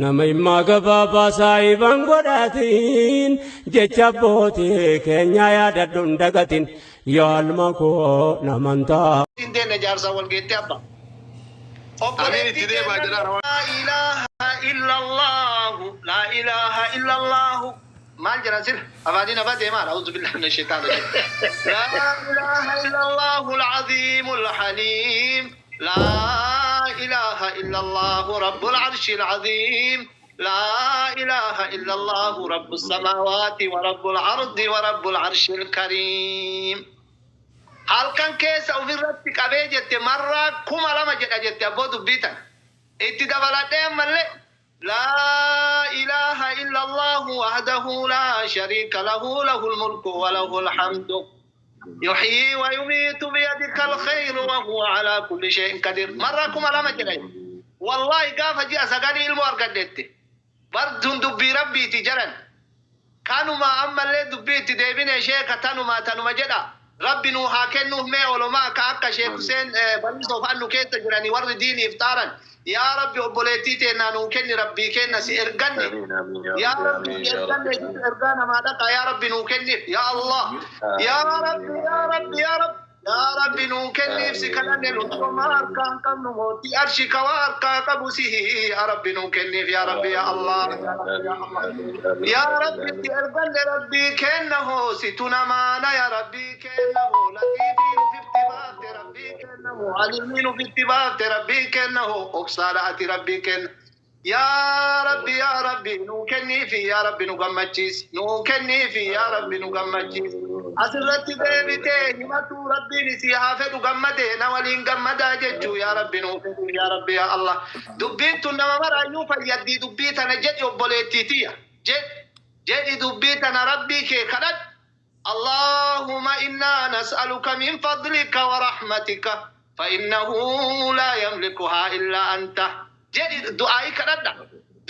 Nama himmaa gabaabaa saahiban godhatiin jecha abbootii keenyaa yaadadhu hin dagatin yaa ilma koo naman ta'a. Ittiin teenne jaarsaa wal geettee abba. Amiin itti Obboleettii deemaa teenna jedhaan. laa ilaaha illallahu laa ilaaha illallahu maal jedhan sila afaaniin afaa deemaa a'uuzu billahi mina shaytaan rajiim laa ilaaha illallahu al-aziimul haliim laa ilaaha illallahu rabbul arshil aziim laa ilaaha illallahu rabbus samaawaati wa rabbul ardi wa rabbul arshil kariim. Halkan keessa ofirratti qabee jette marraa 2000 jedha jette abboo dubbii tana. Itti dabaladhee ammallee Laa ilaaha illallaahu wahdahu laa shariika lahu lahul mulku wa lahul hamdu yuhyii wa yumiitu biyadikal khayru wa huwa alaa kulli shay'in qadiir. Marraa 2000 jedha jette. Wallaahi gaafa ji'a sagalii ilmoo argadhe jette. Bar tun dubbii Rabbiiti jaran. Kanuma ammallee dubbii itti deebine sheeka tanuma tanuma jedha. Rabbi nuu haa kennuuf mee olomaa ka akka sheek Huseen Bariisoo fa'an nu keessa jiranii warri diiniif xaaran. Yaa Rabbi obboleettii teennaa nuu kenni Rabbii keenna si erganne. Yaa Rabbi si erganne situ ergaa namaa dhaqa yaa Rabbi nuu kenniif. Yaa Allah. Yaa Rabbi yaa Rabbi yaa Rabbi. Yaa Rabbi nuu kenniif si kadhanne nuti homaa harkaa hin qabnu mootii arshi ka waa harkaa qabu sihi yaa Rabbi nuu kenniif yaa Rabbi yaa Allah yaa Rabbi yaa Allah yaa Rabbi si erganne Rabbii keenna hoo situ namaana yaa Rabbii keenna hoo laxiifii nufitti baafte Rabbii keenna hoo aliimii nufitti baafte Rabbii keenna hoo obsaadha ati Rabbii keenna Yaa Rabbi yaa Rabbi nuu kenniifi yaa Rabbi nu gammachiisi nuu kenniifi yaa Rabbi nu gammachiisi asirratti deebitee himatuu Rabbiin isii haa fedhu gammadee na waliin gammadaa jechuu yaa Rabbi nuu fedhu yaa Rabbi yaa Allah dubbiin tun nama maraayyuu fayyaddii dubbii tana jedhi obboleettii tiyya jedhi jedhi dubbii tana Rabbii kee kadhadhu Allahuma innaa nas'aluka min fadlika wa rahmatika fa innahu laa yamlikuhaa illaa anta jedhi du'aa'ii kadhadha.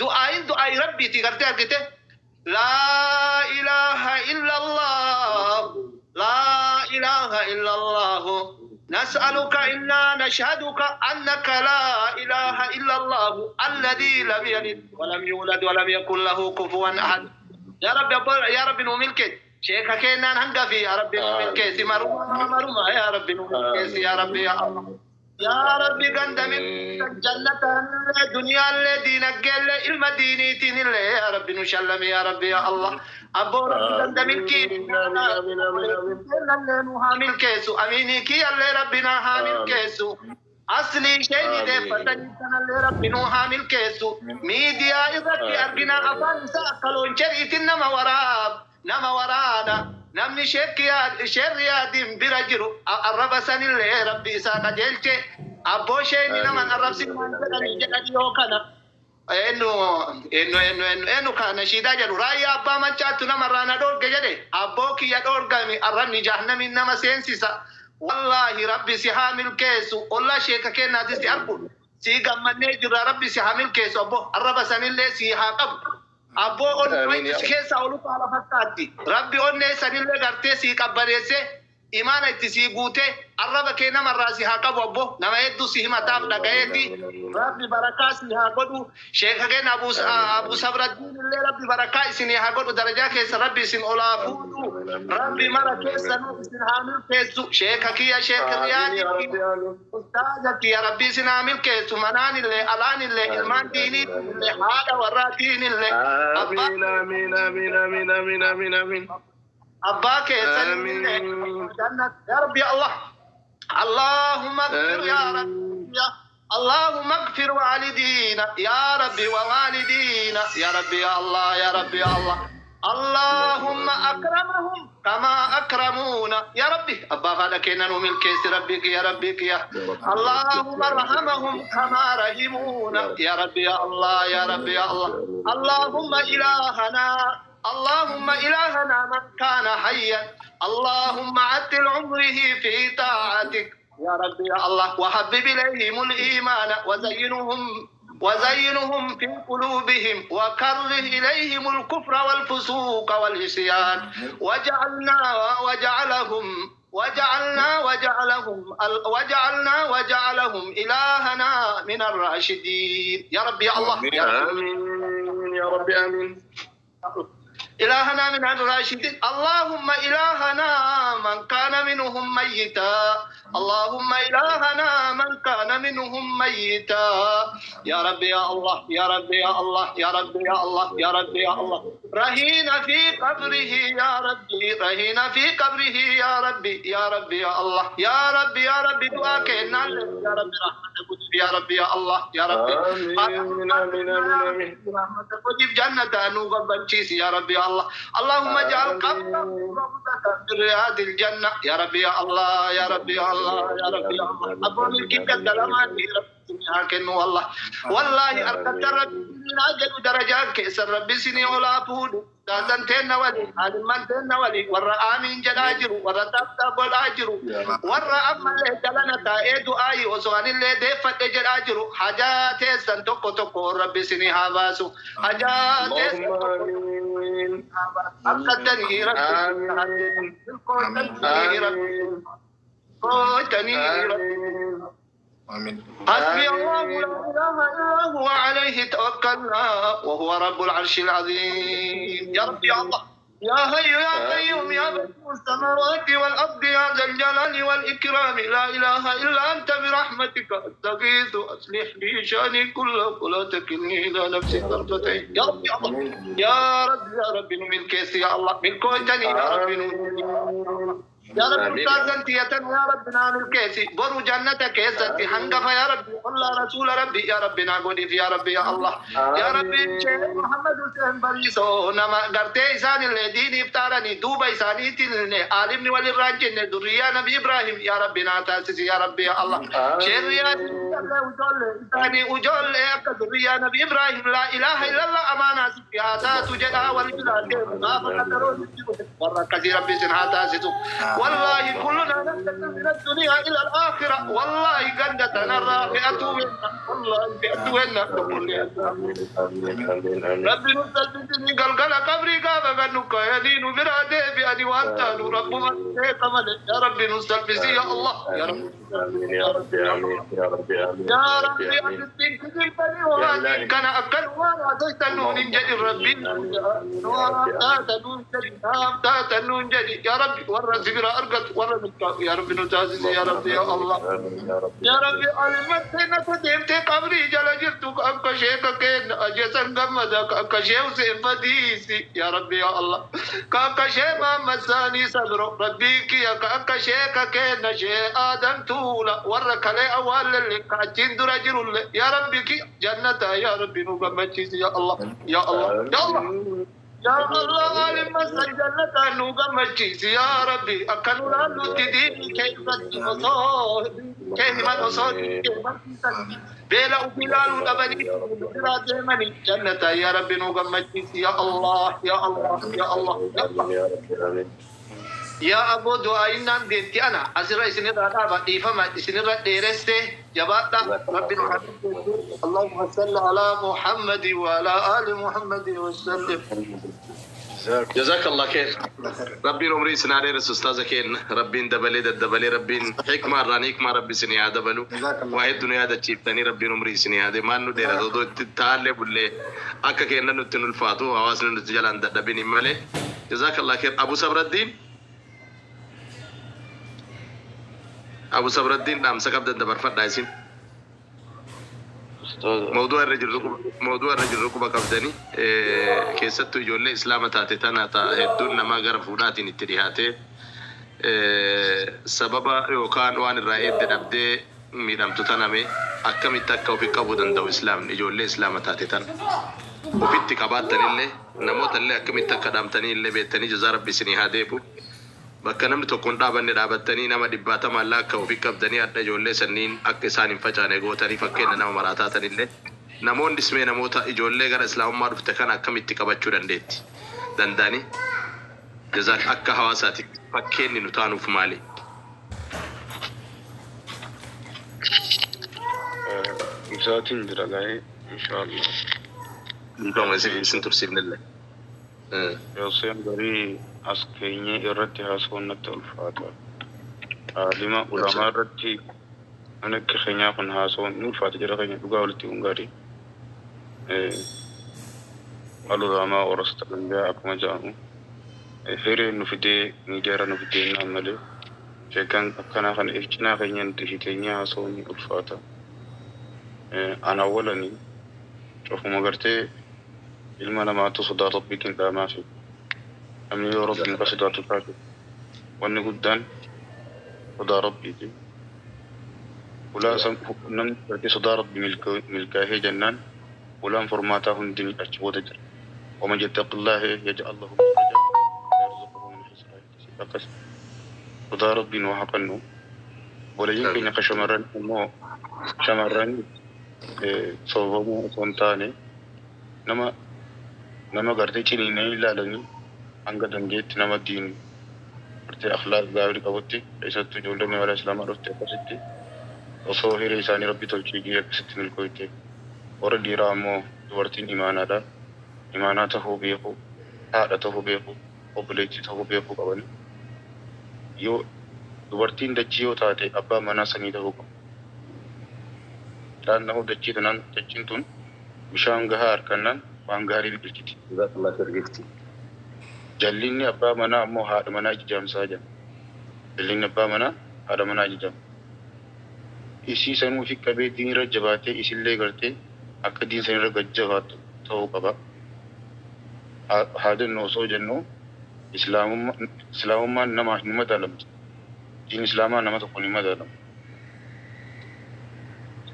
Du'aa'iin du'aa'ii Rabbiiti gartee argite. Laa ilaaha illallah laa ilaaha illallah nas'aluka innaa nashhaduka annaka laa ilaaha illallah alladhii lam yalid wa lam yuulad wa lam yakun lahu kufuwan ahad. Yaa Rabbi abbaa yaa Rabbi nuu milkeessi. Sheeka keennaan hangafi yaa Rabbi nuu milkeessi marumaa marumaa yaa Rabbi nuu milkeessi yaa Rabbi yaa Allah. Yaa Rabbi ganda milkeessan jannataallee duniyaallee diinaggeellee ilma diiniitiinillee yaa Rabbi nu shallami yaa Rabbi yaa Allah. Abboo Rabbi ganda milkii keennallee nu haa milkeessu amiinii kiyyallee Rabbi naa haa milkeessu. Aslii ishee ni deeffatanii kanallee rabbi nuu haa milkeessu. Miidiyaa irratti argina afaan isaa akka looncheriitiin nama waraab nama waraana. Namni sheerri yaadin bira jiru arraba sanillee rabbi isaa qajeelche. Abboo sheeyni naman arrabsinaan jedhanii jedha dhiyoo kana. Eennu eennu eennu eennu eennu ka nashiidaa jedhu raayyaa abbaa maccaattu namarraa na dhoorge jedhe abboo kiyya dhoorgami arrabni jahannamiin nama seensisa wallaahi rabbi si haa milkeessu ollaa sheeka keennaatis si argu sii gammannee jirra rabbi si haa milkeessu abboo arraba sanillee sii haa qabu abboo onnee Amiin si keessaa olu faala fakkaatti rabbi onnee sanillee gartee sii qabbaneessee Imaana itti sii guutee arraba kee namarraa si haa qabu abbo nama hedduu si himataaf dhagayeeti rabbi barakaa sii haa godhu sheeka keenya abu abu sabraddiin illee rabbi barakaa isinii haa godhu darajaa keessa rabbi isin ol haa fuudhu rabbi mara keessanuu isin haa milkeessu sheeka kiyya sheek riyaadi kiyya ustaaza kiyya rabbi isin haa milkeessu manaan illee alaan illee ilmaan diiniitiin illee haadha warraatiin illee abbaa Amiin amiin amiin amiin amiin amiin amiin. Abbaa keessanillee jannat ya rabbi ya Allah Allahumma ighfir ya rabbi ya Allahumma ighfir waalidina ya rabbi wa waalidina ya rabbi ya Allah ya rabbi ya Allah Allahumma akramahum kama akramuna ya rabbi abbaa fi haadha keenya nuu milkeessi rabbi kiyya rabbi kiyya Allahumma arhamahum kama rahimuna ya rabbi ya Allah ya rabbi ya Allah Allahumma ilahana اللهم إلهنا من كان حيا اللهم عدل عمره في طاعتك يا ربي يا الله وحبب إليهم الإيمان وزينهم وزينهم في قلوبهم وكره إليهم الكفر والفسوق والعصيان وجعلنا وجعلهم وجعلنا وجعلهم وجعلنا وجعلهم إلهنا من الراشدين يا رب يا الله يا رب. آمين يا رب آمين. إلهنا من الراشدين. اللهم إلهنا من كان منهم ميتا، اللهم إلهنا من كان منهم ميتا يا رب يا الله يا رب يا الله يا رب يا الله يا رب يا الله. رهين في قبره يا ربي، رهين في قبره يا ربي يا ربي يا الله يا ربي يا ربي. دعاك يا ربي رحمتك يا ربي يا الله يا ربي. آمين آمين آمين. رحمتك وجب جنة نوغ يا ربي يا الله. اللهم اجعل قبره روضة من رياض الجنة يا ربي يا الله يا ربي يا الله يا ربي يا الله. أبو ملكك السلامات يا ربي والله والله أركت ربي من أجل درجات كيس ربي سني ولا فود دازنتين ولي عالمنتين ولي ورا آمين جلاجر ورا تاب والآجر ورا أما اللي جلنا تأيد آي وسوان اللي دفت جلاجر حاجات سنتوكو توكو ربي سني هاباسو حاجات أركتني ربي ربي. آمين. حسبي الله لا إله إلا هو عليه توكلنا وهو رب العرش العظيم. يا رب يا الله يا حي يا قيوم يا بديع السماوات والأرض يا ذا الجلال والإكرام لا إله إلا أنت برحمتك أستغيث أصلح لي شأني كله ولا تكلني إلى نفسي طرفة عين. يا رب يا الله يا رب يا رب من كيس يا الله من كويتني يا رب يا رب استاذنتي يا رب نعمل كيسي برو جنتك كيستي حنقف يا ربي والله رسول ربي يا ربي نعبد يا ربي يا الله يا ربي شيخ محمد حسين بريسو نما قرتي إسان اللي ديني افتارني دوبا إساني تلني عالمني وللراجن ذرية نبي إبراهيم يا ربي نعتاسس يا ربي يا الله شيخ يا إساني أجول ذرية نبي إبراهيم لا إله إلا الله أمانة يا ذات جدا والبلاد وركزي ربي سنعتاسس والله كلنا ننتقل من الدنيا إلى الآخرة والله جنتنا الرافعة منا والله فئة منا ربي نزل بسني قلقل قبري قاب بنك يدين برادي بأني وأنت رب من يا ربي نزل بسي يا الله يا رب يا ربي آمين يا ربي آمين يا ربي أبسطين كثير بني وما كان أكل وما تستنون جدي ربي تاتنون جدي يا ربي ورزق أرقد ورزق يا ربي نتعزز يا ربي يا الله يا ربي علمتنا تدمت قبري جل جرتك أبك شيك كين أجسن قمدك أبك شيء سيفديسي يا ربي يا الله كأبك شيء ما مساني صبر ربيك يا كأبك شيك كين شيء آدم طول ورك لي أول اللي كأجين درجل يا ربي كي جنة يا ربي نقمتشيس يا الله يا الله يا الله يا الله عالم الجنة نقمتشيس يا ربي أكلنا نتدين كيف تصور كيف تصور بلا وبلال أبني بلا جنة يا ربي نقمتشيس يا الله يا الله يا الله يا الله يا أبو دعائنا دينتي أنا أسرع سنين رابع إفهم سنين درسته جبات ربي اللهم صل على محمد وعلى آل محمد وسلم. جزاك الله خير. ربي عمري سناري رسول أستاذ كين ربي دبلي دبلي ربي حكمة رانيك ما ربي سني هذا بلو واحد دنيا هذا شيء ثاني ربي عمري سني هذا ما نو دير هذا دو تعال بقول أكا كين نتنو الفاتو عواصم نتجلان دبني ماله. جزاك الله خير. أبو صبر الدين أبو صبر الدين نعم سكب دبر فرد عايزين موضوع الرجل ركوب قبضني كيستو يقول إسلام تاتي تنا تا دون ما غرفوناتي نتريهاتي سبب يوكان وان الرأي دنبدي ميرم تتنامي أكمل تكاو في قبضن دو إسلام يقول إسلام تاتي تنا وفي التكابات تنيله نموت اللي أكمل تكادام تنيله بيتني جزار بسني هاديبو bakka namni tokko hin dhaabanne dhaabattanii nama dhibbaatama akka ofii qabdanii adda ijoollee sanniin akka isaan hin facaane gootanii fakkeenya nama maraataa tanillee namoonni ismee namoota ijoollee gara islaamummaa dhufte kana akkamitti qabachuu dandeetti danda'anii jazaak akka hawaasaati fakkeenyi nu taanuuf maali? Isaatiin jira ga'ee inshaallah. Dhiifama isin tursiifnillee. Yooseen garii as keenyee irratti haasawwan natti ulfaata. Aalima ulamaa irratti namni akka keenyaa kun haasawuun ni ulfaata jara keenya dhugaa walitti kun gaarii. Al-ulamaa warasatul anbiyaa akkuma jedhamu hireen nu fidee miidiyaarra nu fidee naan malee sheekan akkanaa kana if cinaa keenya nuti fi keenya haasawuun ni ulfaata. Ana awwalani cufuma gartee ilma namaatu sodaa rabbiitiin dhaamaa fi namni yoo rabbiin ka sodaatu taate wanni guddaan sodaa rabbiiti. Ulaa namni gartee sodaa rabbi milkaa'ee jennaan ulaan furmaataa hundi achi booda jira. ومن يتق الله يجعل له مخرجا ويرزقه من حيث لا يحتسب. Akkas sodaa rabbiin waa haqannu. Obboleeyyiin keenya ka shamarran immoo shamarran sababamuu osoo hin taane nama gartee ciniinanii ilaalanii hanga dandeetti nama diin gartee akhlaaq gaarii qabutti keessattuu ijoolleen mana islaamaa dhufte akkasitti osoo hiree isaanii rabbi tolchee jee akkasitti milkooyte. Warra dhiiraa ammoo dubartiin imaanaadha. Imaanaa tahuu beeku, haadha tahuu beeku, obboleettii tahuu beekuu qabani. Yoo dubartiin dachii yoo taate abbaa manaa samii tahuu qaba. Laannahu dachii tanaan dachiin tun bishaan gahaa harkannaan waan gaarii biqilchiti. Jazakallah khair gifti. Jallinni abbaa manaa ammoo haadha manaa ijaamsaa jedha. Jallinni abbaa manaa haadha manaa ijaama. Isii sanuu fi qabee diin irra jabaatee isillee gartee akka diin san irra gad jabaattu ta'uu qaba. Haa jennu osoo jennu islaamummaan nama hin madaalamtu. Diin islaamaa nama tokkoon hin madaalamu.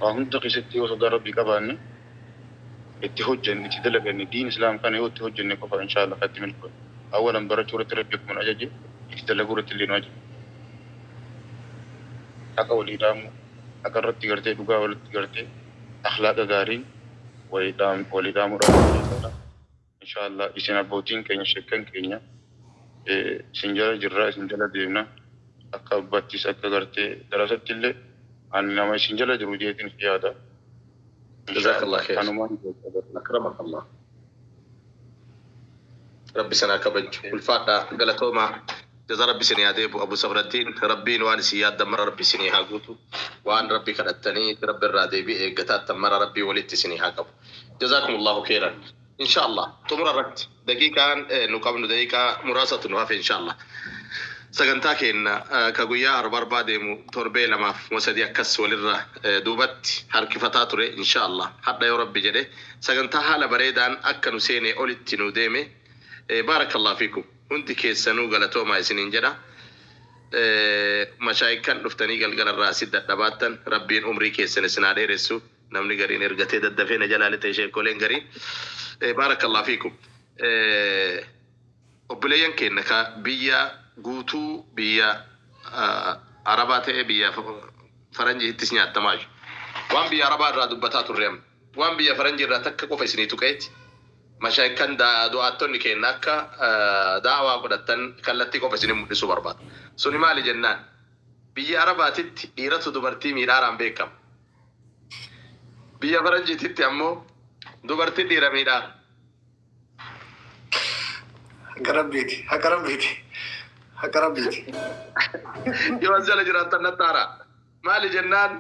Waa hunda keessatti yoo sodaa rabbii qabaanne itti hojjenne itti dalaganne diin islaam kana yoo itti hojjenne qofa inshaallah kan itti milkoofne. Awwalan barachuu irratti rabbi akkuma nu ajaje itti dalaguu irratti illee nu ajaje. Haqa walii dhaamuu, haqa irratti gartee dhugaa walitti gartee akhlaaqa gaariin walii dhaamuudhaan inshaallah isin abbootiin keenya sheekkan keenya isin jala jirra isin jala deemna akka abbaattis akka gartee darasatti illee ani nama isin jala jiru jeetiin fi yaada. Jazakallah khair. Kanumaan Akramakallah. Rabbi sana kabaju. Ulfaadha galatoomaa. Jaza rabbi isinii haa deebi'u Abu Sabrattiin. Rabbiin waan isin yaaddan mara rabbi isinii haa guutu. Waan rabbi kadhattanii rabbi irraa deebii eeggataattan mara rabbii walitti isinii haa qabu. Jazakumullahu khairan. Inshallah xumura irratti daqiiqaan nu qabnu daqiiqaa muraasatu nu hafe inshallah. Sagantaa keenya ka guyyaa arba arbaa deemu torbee lamaaf sadii akkas walirra duubatti harkifataa ture inshallah. Hadha yoo rabbi jedhe sagantaa haala bareedaan akka nu seenee olitti nu deeme. Baarakallahu fiikum. Hundi keessanuu galatoomaa isiniin jedha. Mashaayikan dhuftanii galgala irraa asit dadhabaattan rabbiin umrii keessan isin haa dheeressu. Namni gariin ergatee daddafee na jalaa lixe sheekoleen gariin. Baarakallahu fiikum. Obboleeyyan keenya ka biyya guutuu biyya Arabaa ta'e biyya Faranjiittis nyaattamaa jiru. Waan biyya Arabaa irraa dubbataa turre amma. Waan biyya Faranjii irraa takka qofa isinii tuqeeti. Mashaayikan du'aattonni keenya akka daawaa godhattan kallattii qofa isinii mul'isuu barbaada. Suni maali jennaan biyya Arabaatitti dhiiratu dubartii miidhaaraan beekama. Biyya Faranjiititti ammoo dubartii dhiira miidhaara. Haqa rabbiiti. Haqa rabbiiti. Haqa rabbiiti. Yoo as jala jiraattan natti haaraa. Maali jennaan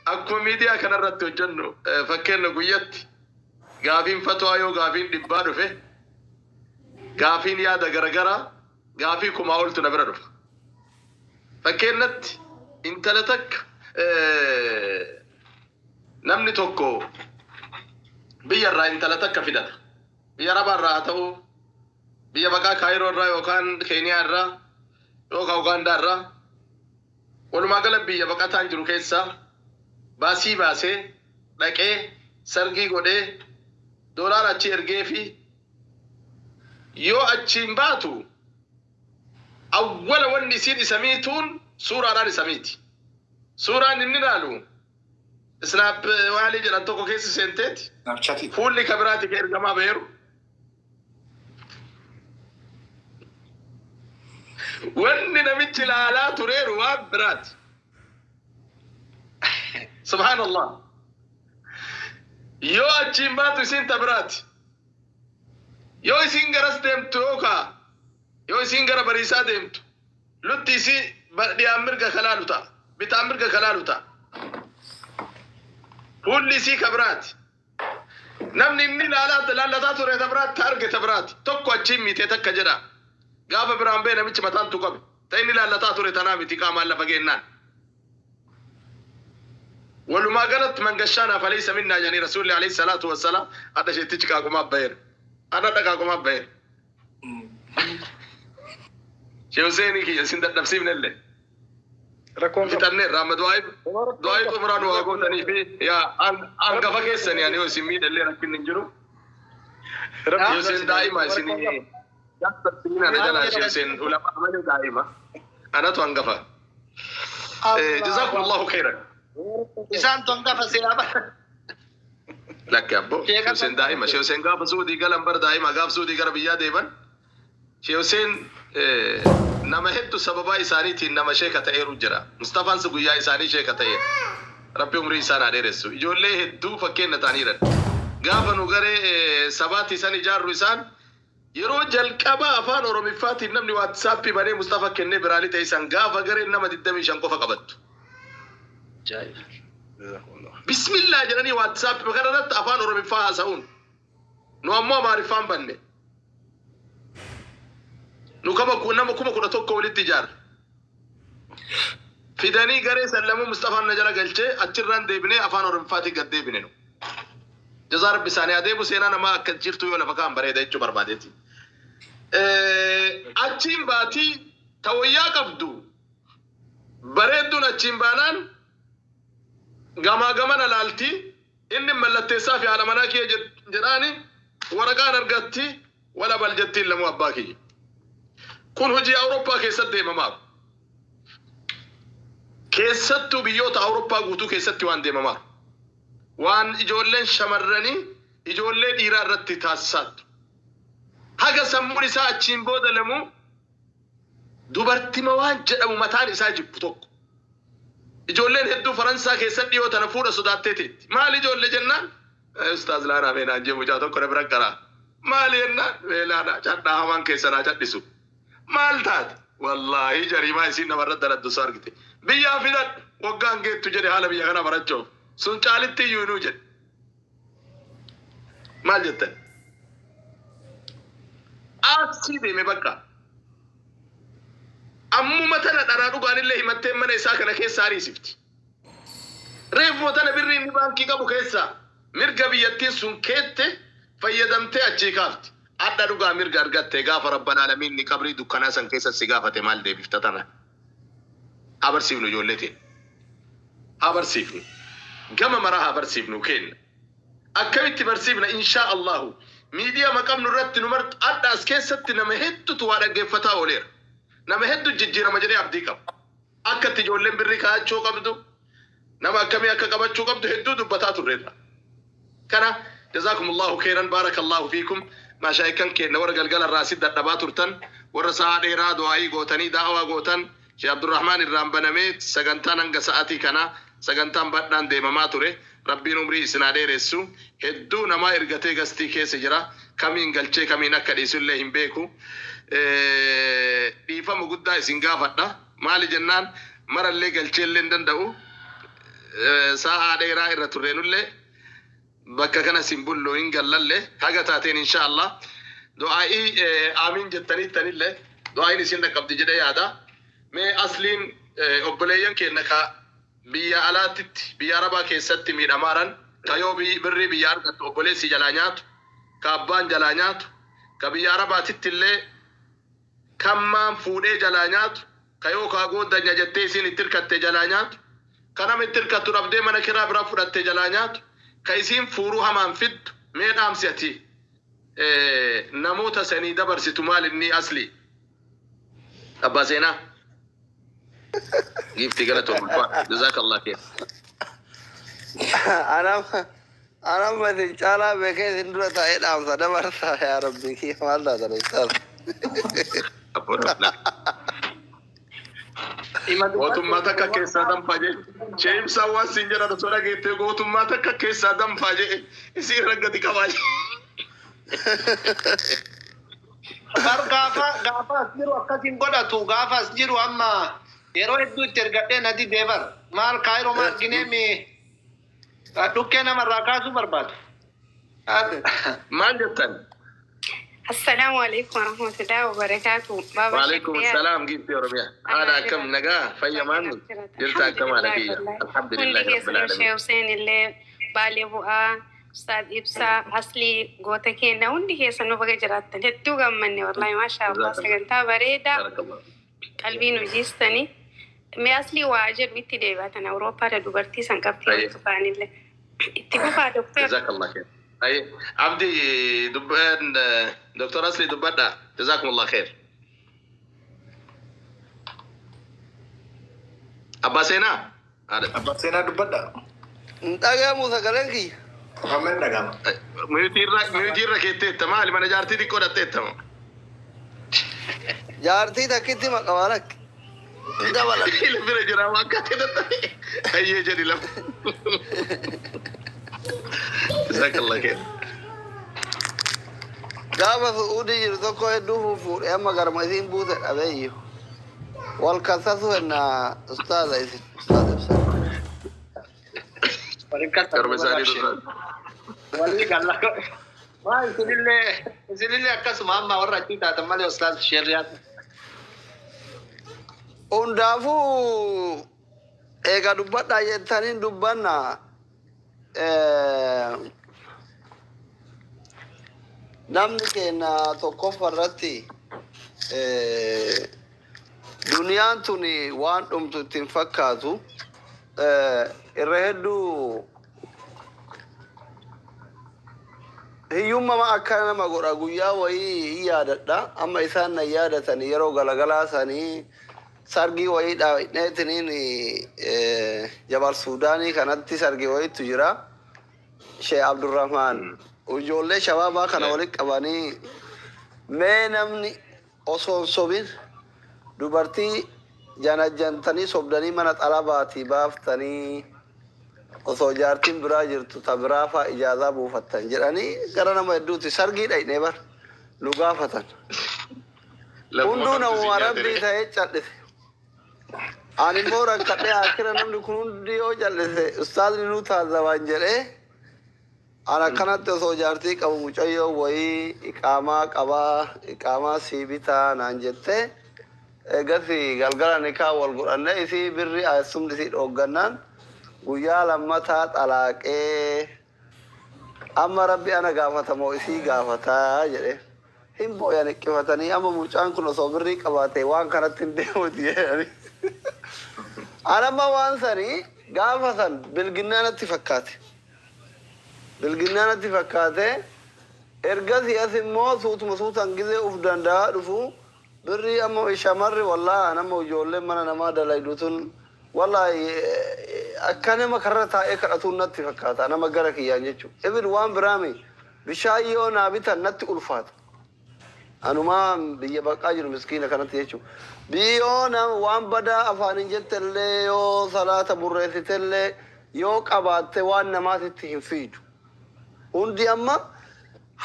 akkuma miidiyaa kanarratti hojjennu fakkeenya guyyatti gaafiin fatwaa yoo gaafiin dhibbaa dhufe gaafiin yaada garagaraa gaafii kumaa oltu na bira dhufa. Fakkeenyatti intala takka namni tokko biyya irraa intala takka fidata. Biyya Arabaa irraa haa ta'u, biyya maqaa Kaayiroo irraa yookaan Keeniyaa irraa yookaan Ugaandaa irraa walumaa gala biyya baqataan jiru keessaa baasii baasee dhaqee sargii godhee doolaara achi ergee fi yoo achiin baatu awwala wanni isiin isa miituun suuraadhaan isa miiti. Suuraan inni ilaalu Snaap waalii jedhan tokko keessa seenteeti. Snapchatii. Fuulli kabiraati ka ergamaa beeru. Wanni namichi ilaalaa tureeru waan biraati. Subhaanallah. Yoo achiin baatu isiin ta biraati. Yoo isiin garas deemtu yookaa yoo isiin gara bariisaa deemtu lutti isii Dhiyaan mirga kalaalu ta'a. Bitaan mirga kalaalu ta'a. Fuulli isii ka biraati. Namni inni laallataa ture ta biraatti ta arge ta biraati. Tokko achiin miitee takka jedha. Gaafa biraan ba'e namichi mataan tuqame. Ta inni laallataa ture tanaa miti qaamaan lafa geennaan. Walumaa galatti man gashaanaa faleysa minnaa jedhanii Rasuulli alayhi salaatu wassalaam hadha isheettichi qaaqumaa baheera. Hadha qaaqumaa baheera. Shee Huseenii kiyya isin dadhabsiifne illee. Rakkoon qabu. Fixanneerra amma du'aayi du'aayi xumuraa nu haa gootanii fi yaa hangafa keessanii ani yoo isin miidhallee rakkinni hin jiru. Shee Huseen daa'ima isin ana jalaa Shee Huseen ulamaa malee daa'ima. Anatu hangafa. Jazakumullahu khairan. Isaan hangafa silaa bara. Lakki abbo. Shee Huseen daa'ima. Shee Huseen gaafa Suudii galan bar daa'ima gaafa Suudii gara biyyaa deeman. Shee Huseen nama hedduu sababaa isaaniitiin nama sheeka ta'eeru jira. Mustafaan guyyaa isaanii sheeka ta'eera. Rabbi umrii isaan haa dheeressu. Ijoollee hedduu fakkeenya ta'aniiran. Gaafa nu garee sabaatti isaan ijaarru isaan yeroo jalqabaa afaan Oromiffaatiin namni WhatsAppii banee Mustafa kennee biraalii ta'e isaan gaafa gareen nama 25 qofa qabattu. Bismillah jedhanii WhatsAppii kana irratti afaan Oromiffaa haasa'uun. Nu ammoo Amaariffaan banne. Nu kama nama 11,000 walitti ijaarre. Fidanii garee san lamuu Mustafaan na jala galchee achirraan deebinee afaan Oromiffaatiin gad deebine nu. Jazaa Rabbi isaanii adeemu seenaa namaa akka jirtu yoo lafa kaan bareeda jechuu barbaadeeti. Achiin baatii tawayyaa qabdu bareedduun achiin baanaan gamaa gamana laalti inni mallatteessaa fi haadha manaa kiyya jedhaani waraqaan argatti wala bal jettiin lamuu abbaa kiyya. Kun hojii Awurooppaa keessatti deemamaaf. Keessattuu biyyoota Awurooppaa guutuu keessatti waan deemamaaf. Waan ijoolleen shamarranii ijoollee dhiiraa irratti taasisaattu. Haga sammuun isaa achiin booda lamuu dubartima waan jedhamu mataan isaa jibbu tokko. Ijoolleen hedduu Faransaa keessatti dhiyoo tana fuudha sodaattee teetti. Maali ijoollee jennaan? Ustaaz Laanaa meenaan jee mucaa tokko na bira qaraa. Maali jennaan? Meelaadha cadhaa hamaan keessa naa cadhisu. Maal taate? Wallaahi jariimaa isiin namarra daladdu osoo argite. Biyyaa fidadhu waggaan geettu jedhe haala biyya kana barachuuf. Sun caalitti iyyuu inuu jedhe. Maal jettan? Asii deeme bakka. Ammuma tana dharaa dhugaanillee himattee mana isaa kana keessa ariisifti. Reefuma tana birri inni baankii qabu keessaa mirga biyyattiin sun keette fayyadamtee achii kaafti. Adda dhugaa mirga argatte gaafa rabban alamiin ni qabrii dukkanaa san keessa si gaafate maal deebifta tana. Haa barsiifnu ijoollee teenya. Haa barsiifnu. Gama maraa haa barsiifnu kenna. Akkamitti barsiifna inshaa Allahu. Miidiyaa maqamnu irratti nu martu adda as keessatti nama hedduutu waa dhaggeeffataa ooleera. Nama hedduu jijjiirama jedhee abdii qaba. Akka itti ijoolleen birrii kaa'achuu qabdu, nama akkamii akka qabachuu qabdu hedduu dubbataa turreerra. Kana jazakumullahu khairan barakallahu fiikum. Mashaayikan keenya warra galgala irraa asi dadhabaa turtan, warra sa'aa dheeraa du'aayii gootanii daawaa gootan, Sheekh Abdurrahmaan irraan banamee sagantaan hanga sa'aatii kanaa sagantaan badhaan deemamaa ture. Rabbiin umrii isin haa dheeressu. Hedduu namaa ergatee gastii keessa jira. Kamiin galchee kamiin akka dhiisu illee hin beeku. Dhiifama guddaa isin gaafadha. Maali jennaan marallee galchee illee hin danda'u. Sa'aa dheeraa irra turreenullee bakka kana sin bullu hin gallalle haga taateen insha Allah. Du'aa'ii aamiin jettaniittanillee du'aa'iin isin dhaqqabdi jedhee yaada. Mee asliin obboleeyyan keenya ka biyya alaatitti biyya Arabaa keessatti miidhamaaran ka yoo birrii biyya argattu obboleessi jalaa nyaatu ka abbaan jalaa nyaatu ka biyya Arabaatitti illee kammaan fuudhee jalaa nyaatu ka yoo kaa gooddanya jettee isiin itti hirkatte jalaa nyaatu ka nama itti hirkattu dhabdee mana kiraa biraa fudhatte jalaa nyaatu ka isiin fuuruu hamaan fiddu mee dhaamsi ati namoota sanii dabarsitu maal inni asli abbaa seenaa giiftii galatoom ulfaa jazakallah kheer. Anam isin caalaa beekee isin dura taa'ee dhaamsa dabarsaa yaa Rabbi kiyya maal taatan ustaaz. Gootummaa takka keessaa danfaa jee. Shee ibsaa waan siin jedhan osoo dhageettee gootummaa takka keessaa danfaa jee isii irra gadi qabaa jee. Bar gaafa gaafa as jiru akkas hin godhatu gaafa as jiru amma Yeroo hedduu itti ergadhee na didee bar. Maal Kaayiroo maal ginee mi dhukkee namarraa kaasuu barbaadu. Maal jettan? Assalaamu alaikum warahmatullahi wabarakatuh. Baba Waalaikum Shakriyaa. salaam giiftii Oromiyaa. Haadha akkam nagaa fayya maanni? Jirta akkam haadha kiyya? Hundi Alhamdulillahi rabbil keessanuu alamin. Sheekh Hussein illee Baalee Bu'aa, Ustaad Ibsaa, Aslii goota keenya hundi keessanuu baga jiraattan. Hedduu gammanne wallahi maashaa Allah Jazakallah. sagantaa bareedaa Barakallah. qalbii nu jiistanii. Mee Aslii waa jedhu itti deebi'atan Awurooppaadha dubartii san qabxii Aye. walitti ba'anillee. Itti fufaa doktor. Jazakallah khair. Aye. Abdi dubban Dr. Asli dubbadha. Jazakumullah khair. Abbaa Seenaa? Haadha. Abbaa Seenaa dubbadha. Hin dhagahamu sagaleen kiyya. Amma hin dhagahama. Miyuutiirra keetteetta maali mana jaartii xiqqoo dhatteettama. Jaartii takkitti maqaa lakki. Hin dabalan. Bira jira waan akka ta'e dadhabe. Ayyee jedhi lafa. Jazakallah khair. Gaafa su'uudii jiru tokko hedduu fufuudhe amma garma isiin buute dhabeeyyu. Wal kasasu ennaa ustaaza isin ustaaza ibsa. Garba isaanii duraan. Walii galla. Maa isinillee akkasuma amma warra achii taatan malee ustaaz sheerriyaa. Hundaafuu eega dubbadhaa jettaniin dubbanna. Namni keenya tokkoffaa irratti duniyaan tun waan dhumtu ittiin fakkaatu. Irra hedduu hiyyummaa akkana nama godha guyyaa wayii hin yaadadha. Amma isaan na yaadatan yeroo galagalaa sanii sargii wayii dhaabneetiniin jabal Suudaanii kanatti sargii wayiitu jira. Sheekh Abdurrahmaan ijoollee shabaabaa kana walitti qabanii mee namni osoo hin sobin dubartii janajjantanii sobdanii mana xalabaatii baaftanii osoo jaartiin biraa jirtu ta biraa faa ijaazaa buufattan jedhanii gara nama hedduuti sargii dhaqnee bar nu gaafatan. Hunduu namuma rabbii ta'ee cal'ise. Ani immoo rakkadhee akira namni kun hundi yoo cal'ise ustaazni nu taazabaan jedhee ana akkanatti osoo jaartii qabu mucayyoo wayii iqaamaa qabaa iqaamaa sii bitaa naan jettee eegasi galgala nikaa wal godhanne isii birri asumni isii dhooggannaan guyyaa lammataa xalaaqee amma rabbi ana gaafatamoo isii gaafataa jedhe. Hin booyan hiqqifatanii amma mucaan kun osoo birrii qabaate waan kanatti hin deemuti jedhanii. Ani amma waan sanii gaafa san bilginnaa natti fakkaate. Bilginnaa natti fakkaate ergasii as immoo suutuma suutaan gizee uf danda'aa dhufu birrii amma shamarri wallaahi nama ijoolleen mana namaa dalaydu tun wallaahi akka nama karra taa'ee kadhatuun natti fakkaata nama gara kiyyaan jechuudha. Ibin waan biraami bishaan yoo naa bitan natti ulfaata. Anumaa biyya baqaa jiru miskiina kanatti jechuudha. Biyyoo nama waan badaa afaaniin jettellee yoo salaata burreessitellee yoo qabaatte waan namaatitti hin fiidu. Hundi amma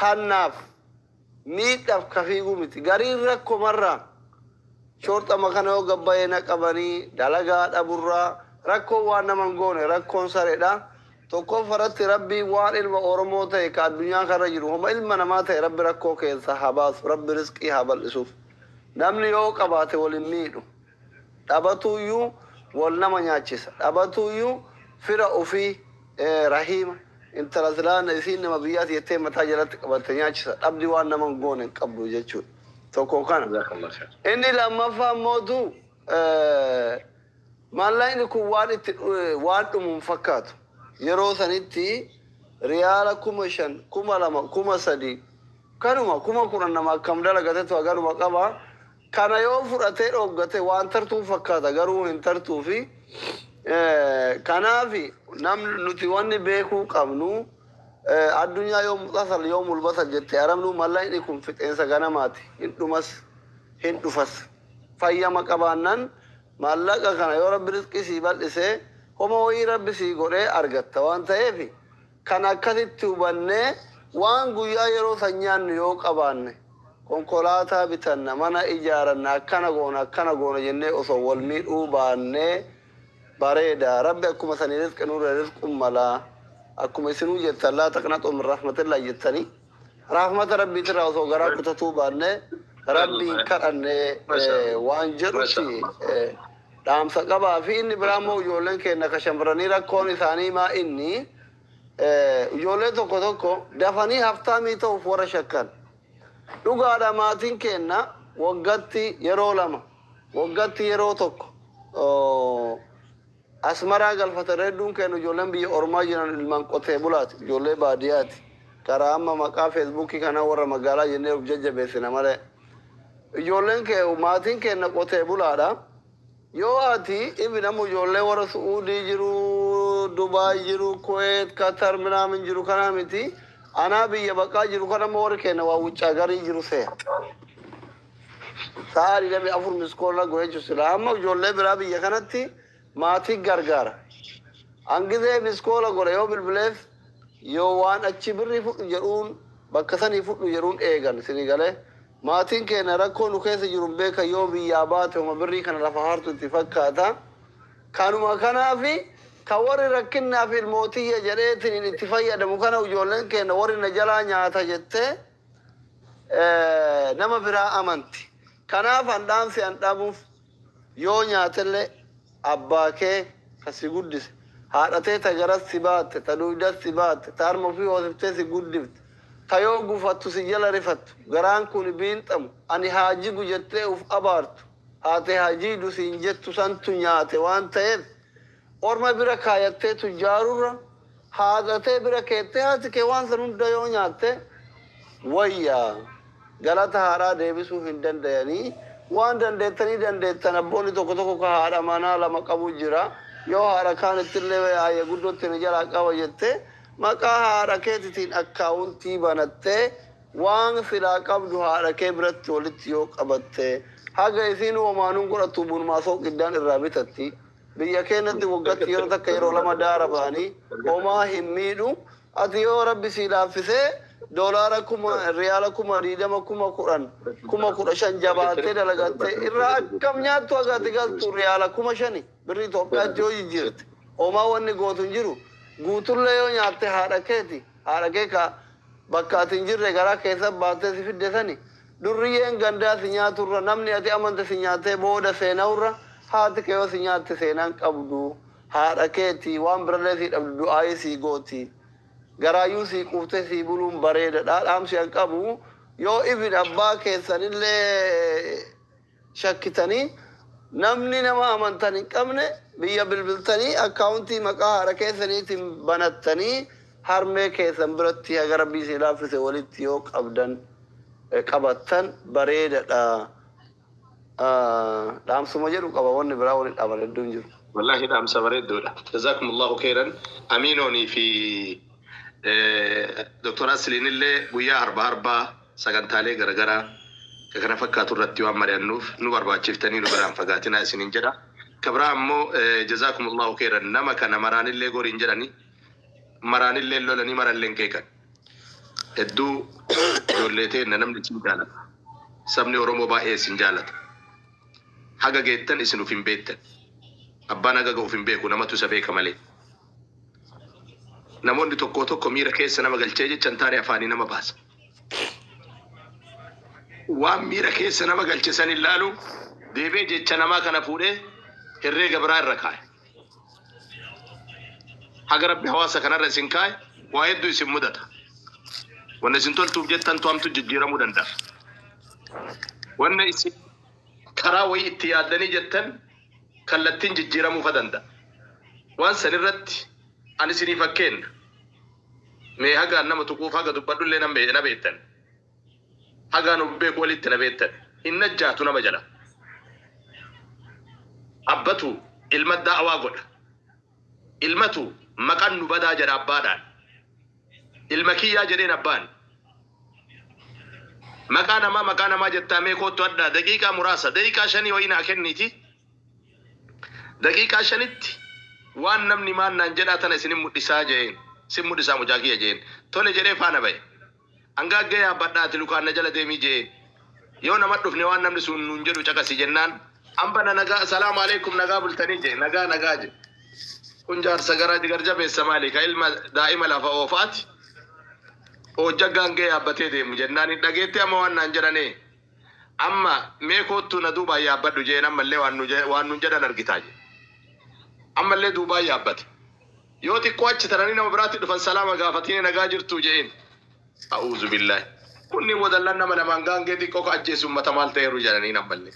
hannaaf miidhaaf ka fiiguu miti. Gariin rakkomarraa shorxama kana yoo gabbayee na qabanii dalagaa dhaburraa rakkoon waan nama hin goone rakkoon sareedha. Tokkoffaa irratti rabbi waan ilma Oromoo ta'e ka addunyaa kanarra jiru homa ilma namaa ta'e rabbi rakkoo keessa haa baasu rabbi rizqii haa bal'isuuf. Namni yoo qabaate wal hin miidhu. Dhabatuyyuu wal nama nyaachisa. Dhabatuyyuu fira ofii rahiima intala silaana isiin nama biyyaati jettee mataa jalatti qabatte nyaachisa. Dhabdi waan nama hin goone hin qabdu jechuudha. Tokko kana. Jazakallah khair. Inni lammaffaa mootu maallaqni kun waan itti waan dhumu hin fakkaatu. Yeroo sanitti riyaala 5,000, 2,000, 3,000 kanuma 10,000 nama akkam dalagatetu haganuma qaba. Kana yoo fudhatee dhooggate waan tartuu fakkaata garuu hin tartuu fi kanaafi namni nuti wanni beekuu qabnu addunyaa yoo muxasal yoo mulbasal jette arabnu mallaqni kun fixeensa ganamaati hin dhumas hin dhufas fayyama qabaannan maallaqa kana yoo rabbi rizqii sii bal'isee homa wayii rabbi sii godhee argatta waan ta'eef kan akkasitti hubannee waan guyyaa yeroo san nyaannu yoo qabaanne Konkolaataa bitanna, mana ijaaranna, akkana goona, akkana goona jennee osoo wal miidhuu baannee bareeda. Rabbi akkuma sanii rizqi nurra rizquun malaa. Akkuma isinuu jettan laa taqnaxuu min rahmatillaa jettanii. Rahmata rabbiitirraa osoo garaa kutatuu baannee rabbiin kadhannee waan jedhutti dhaamsa qabaa fi inni biraa immoo ijoolleen keenya ka shamarranii rakkoon isaanii maa inni ijoollee tokko tokko dafanii haftaamii ta'uuf warra shakkan. Dhugaadha, maatiin keenya waggatti yeroo lama, waggatti yeroo tokko Asmaraa galfatan. Hedduun keenya ijoolleen biyya ormaa jiran ilmaan qotee bulaati, ijoollee baadiyyaati. Karaa amma maqaa Feesbuukii kana warra magaalaa jennee of jajjabeessina malee. Ijoolleen kee, maatiin keenya qotee bulaadha. Yoo ati ibi nama ijoollee warra Su'uudii jiru, Dubaay jiru, Kuweet, Qatar minaamin jiru kanaa miti. Anaa biyya baqaa jiru kana immoo warri keenya waa wuccaa garii jiru seera. Sa'a 24 miskoolaa gochuu sila. Amma ijoollee biraa biyya kanatti maatii gargaara. Hangizee miskoola godhe yoo bilbileef, yoo waan achi birrii fudhu jedhuun, bakka sanii fudhu jedhuun eegan sini galee. Maatiin keenya rakkoo nu keessa jiru beeka. Yoo biyyaa baate homa birrii kana lafa hartu itti fakkaata. Kanuma kanaafi kan warri rakkinnaaf ilmootiyya jedheetiin itti fayyadamu kana ijoolleen keenya warri na jalaa nyaata jettee nama biraa amanti. Kanaaf an dhaamsi an dhabuuf, yoo nyaatellee abbaa kee ka si guddise, haadhatee ta garas si baatte, ta dugdas si baatte, ta harma ofii hoosiftee si guddifte, ta yoo gufattu si jala rifattu, garaan kun biinxamu ani haa jigu jettee uf abaartu, haate haa jiidu siin jettu santu nyaate waan ta'eef, orma bira kaayattee tujjaarurra haadhatee bira keettee haati kee waan san hunda yoo nyaatte wayyaa. Galata haadhaa deebisuu hin dandayanii. Waan dandeettanii dandeettan, abboonni tokko tokko ka haadha manaa lama qabu jira. Yoo haadha kaanittillee haayya guddootti ni jalaa qaba jettee maqaa haadha keetitiin akkaawuntii banattee waan silaa qabdu haadha kee biratti walitti yoo qabatte, haga isiin homaanuun godhattu bunumaa sooqiddaan irraa bitatti. Biyya keenyatti waggatti yeroo takka, yeroo lama daara ba'anii homaa hin miidhu. Ati yoo rabbi sii laaffisee doolaara 1000, riyaala 20,000, 10,000, 15,000 jabaattee dalagattee irraa akkam nyaattu, hagaati galtu riyaala 5,000 birrii Itoophiyaatti yoo jijjiirte homaa wanni gootu hin jiru. Guutullee yoo nyaatte haadha keeti, haadha kee ka bakka ati hin jirre garaa keessa baattee si fidde sani. Durriyyeen gandaa si nyaaturra, namni ati amante si nyaattee booda seenawurra, haati kee yoo si nyaatte seenaan qabdu. Haadha keeti waan birallee sii dhabdu du'aayii sii gooti, garaayyuu sii quuftee sii buluun bareedadha. Dhaamsi an qabu, yoo ibin abbaa keessanillee shakkitanii namni nama amantan hin qabne, biyya bilbiltanii akkaawuntii maqaa haadha keessaniitiin banattanii harmee keessan biratti haga rabbii sii laaffise walitti yoo qabdan qabattan bareedadha. Dhaamsuma jedhu qaba, wanni biraa wani dhaaban hedduun jiru. Wallahi dhaamsa bareedduudha. Jazakumullahu khairan. Amiinoonii fi Dr. Asliin illee guyyaa arba arbaa sagantaalee garaagaraa ka kana fakkaatu irratti waan mari'annuuf nu barbaachiftanii nu biraan fagaatinaa isiniin jedha. Kabraa ammoo jazakumullahu khairan. Nama kana maraanillee goriin jedhani, maraanillee lolanii marallee qeeqan. Hedduu ijoollee teenna namni isin jaalata. Sabni Oromoo baay'ee isin jaalata. Haga geettan isin uf hin beektan. Abbaan haga ga'u uf hin beeku, namatu isa beeka malee. Namoonni tokko tokko miira keessa nama galchee jecha hin taane afaanii nama baasa. Waan miira keessa nama galche san hin laalu, deebee jecha namaa kana fuudhee herreega biraa irra kaa'e. Haga rabbi hawaasa kanarra isin kaa'e waa hedduu isin mudata. Wanna isin toltuuf jettan hamtu jijjiiramuu danda'a. Wanna isin karaa wayii itti yaaddanii jettan kallattiin jijjiiramuu fa danda'a. Waan san irratti ani isinii fakkeenya. Mee hagaan nama tuquuf haga dubbadhullee na beektan. Hagaan of beeku walitti na beektan. Hin najjaatu nama jala. Abbatu ilma da'awaa godha. Ilmatu maqaan nu badaa jedha abbaadhaan. Ilma kiyyaa jedheen abbaan. Maqaa namaa, maqaa namaa jettaa, mee kootu addaa daqiiqaa muraasa, daqiiqaa 5 wayii naa kenniiti. Daqiiqaa 5tti waan namni maan naan jedhaa tana isinin mul'isaa jeen. Sin mul'isaa mucaa kiyya jeen. Tole jedhee faana ba'e. Hangaggee yaabbadhaati lukaan na jala deemii jeen. Yoo nama dhufne waan namni sun nuun jedhu caqasi jennaan ambana nagaa salaamu alaikum nagaa bultanii je nagaa nagaa je. Kun jaarsa gara garjabeessa maali ka ilma daa'ima lafa oofaati. Hojja gaangee yaabbatee deemu jennaan hin dhageetti amma waan naan jedhanii. Amma mee koottuu na duubaan yaabbadhu jeen ammallee waan nuun jedhan argitaa je. Ammallee duubaan yaabbate. Yoo xiqqoo achi taranii nama biraatti dhufan salaama gaafatanii nagaa jirtu jeen. A'uuzu billaahi. Kunni wadallan nama lamaan gaangee xiqqoo ka ajjeesu uummata maal ta'eeru jedhanii ammallee.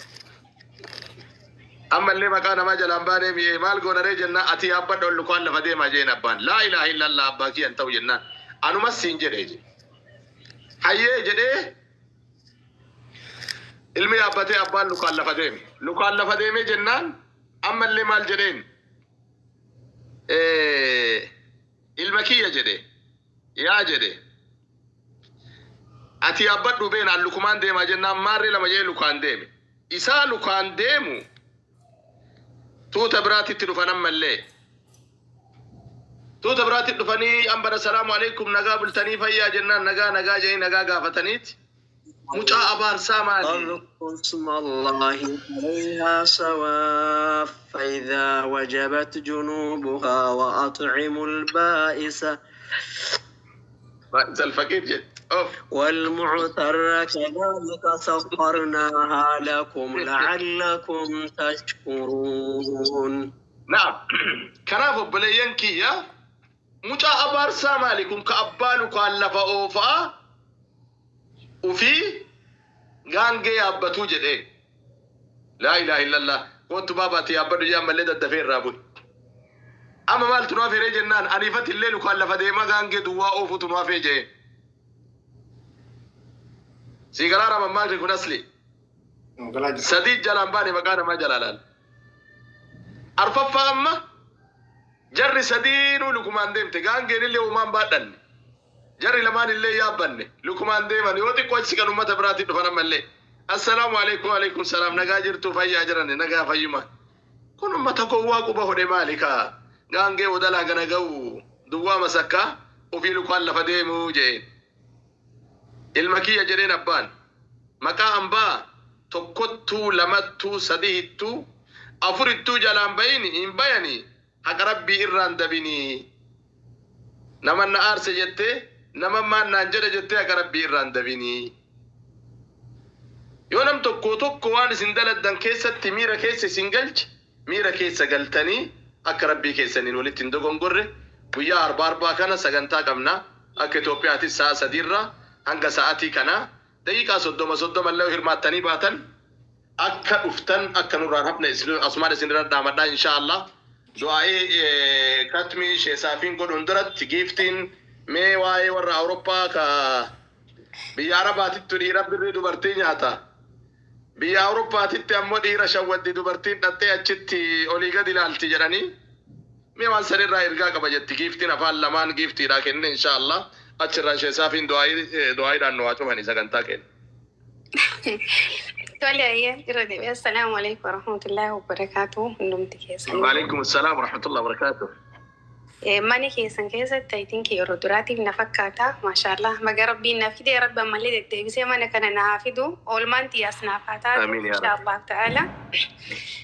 Ammallee maqaa namaa jalaan baanee mi'ee maal goonaree jennaan ati yaabbadhu ol lukaan lafa deemaa jeen abbaan. Laa ilaaha illallah abbaa kiyyan ta'u jennaan. Anumas siin jedhee je. Hayyee jedhee ilmi yaabbatee abbaan lukaan lafa deeme. Lukaan lafa deemee jennaan ammallee maal jedheen? Ilma kiyya jedhe. Yaa jedhe. Ati yaabbadhu beenaan lukumaan deemaa jennaan maarree lama jedhee lukaan deeme. Isaa lukaan deemu tuuta biraatitti dhufan ammallee. Tuuta biraatti dhufanii ambara salaamu alaikum nagaa bultanii fayyaa jennaan nagaa nagaa jedhanii nagaa gaafataniiti. Mucaa abaarsaa maali? واذكر اسم الله عليها صواف فإذا وجبت جنوبها وأطعموا البائس Ba'isa alfaqiir jedhe. Of. والمعتر كذلك سخرناها لكم لعلكم تشكرون. Naam. Kanaaf obboleeyyan kiyya mucaa abaarsaa maali kun ka abbaa lukaan lafa oofaa ufii gaangee yaabbatuu jedhee. Laa ilaaha illallah. Kootu baabaati yaabbadhu jee ammallee daddafee irraa bu'e. Amma maaltu nu hafeeree jennaan aniifatti illee lukaan lafa deemaa gaangee duwwaa oofutu nu hafee jee. Sii galaara mammaakni kun asli. Galaa jira. Sadii jalaan baane maqaa namaa jalaa laala. Arfaffaa amma jarri sadiinuu lukumaan deemte gaangeen illee uumaan baadhanne. Jarri lamaan illee yaabbanne lukumaan deeman yoo xiqqoo achi kan uummata biraatiin dhufan ammallee. Assalaamu alaikum alaikum salaam nagaa jirtu fayyaa jiranne nagaa fayyuma. Kun uummata gowwaa quba hodhe maali kaa gaangee odalaa gana ga'u duwwaa masakkaa ofii lukaan lafa deemuu jeen. Ilma kiyya jedheen abbaan maqaa ambaa tokkottuu lamattuu sadihittuu afurittuu jalaan bayini hin bayanii haqa rabbii irraan dabinii. Nama na aarse jettee nama maan naan jedhe jettee haqa rabbii irraan dabinii. Yoo nam tokko tokko waan isin daladdan keessatti miira keessa isin galche miira keessa galtanii akka rabbii keessaniin walitti hin dogongorre guyyaa arba arbaa kana sagantaa qabna akka Itoophiyaatis sa'a sadiirraa hanga sa'aatii kana daqiiqaa 30 30 illee hirmaattanii baatan akka dhuftan akka nurraan hafne asumaan isin irra dhaamadhaa insha Allah. Du'aa'ee katmii sheesaafiin godhuun duratti giiftiin mee waa'ee warra Awurooppaa ka biyya Arabaatittu dhiira birrii dubartii nyaata. Biyya Awurooppaatitti ammoo dhiira shawwaddi dubartiin dhattee achitti olii gadi ilaalti jedhanii mee waan sanirraa ergaa qaba jetti giiftiin afaan lamaan giiftiidhaa kenne insha Allah. Achirraa sheesaafiin du'aa'iidhaan nu haa cufanii sagantaa kenna. Tole ayyee jira deebi'ee. Assalaamu alaikum warahmatullaahi wabarakaatuh. Hundumti keessan. Waalaikum salaam warahmatullahi wabarakaatuh. Mana keessan keessatti I think yeroo duraatiif na fakkaata. Maashaallah. Maga rabbiin na fide rabbi ammallee deddeebisee mana kana na haa fidu. Oolmaan xiyyaas naaf haa taatu. Amiin yaa Insha Rabbi. Allah ta'ala.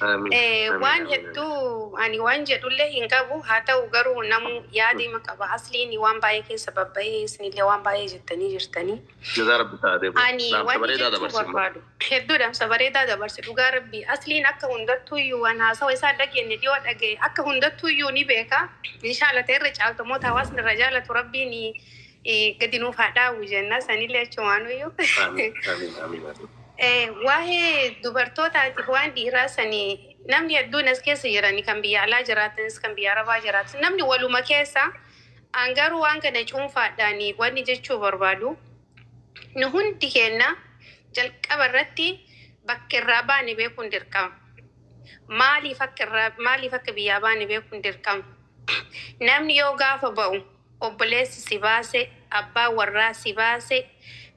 Amiin. Amiin. Waan Amiin. hedduu ani waan jedhullee hin qabu. Haa ta'u garuu namu yaadima qaba. Asliin waan baay'ee keessa babba'ee isinillee waan baay'ee jettanii jirtanii. Jazaa Rabbi taatee bulu. Ani Dhaamsa wanni bareedaa jechuu dabarsi immoo. barbaadu hedduu dhaamsa bareedaa dabarse dhugaa rabbii asliin akka hundattuuyyuu waan haasawa isaa dhageenye dhiyoo dhagaye akka hundattuuyyuu ni beeka inshaalla ta'e irra caaltumoota hawaasni irra jaalatu rabbiin gadi nuuf haa dhaabu jenna sanillee achumaanuyyuu. Amiin. Amiin. Amiin. Amiin. Waa'ee dubartootaatiif waan dhiiraa sanii namni hedduun as keessa jirani kan biyya alaa jiraatanis kan biyya arabaa jiraatan namni waluma keessa an garuu waan kana cuunfaadhaan wanni jechuu barbaadu. Nu hundi keenya jalqaba irratti bakka irraa baane beekuun dirqama. Maaliif akka biyyaa baane beekuun dirqama. Namni yoo gaafa ba'u obboleessi si baase, abbaan warraa si baase,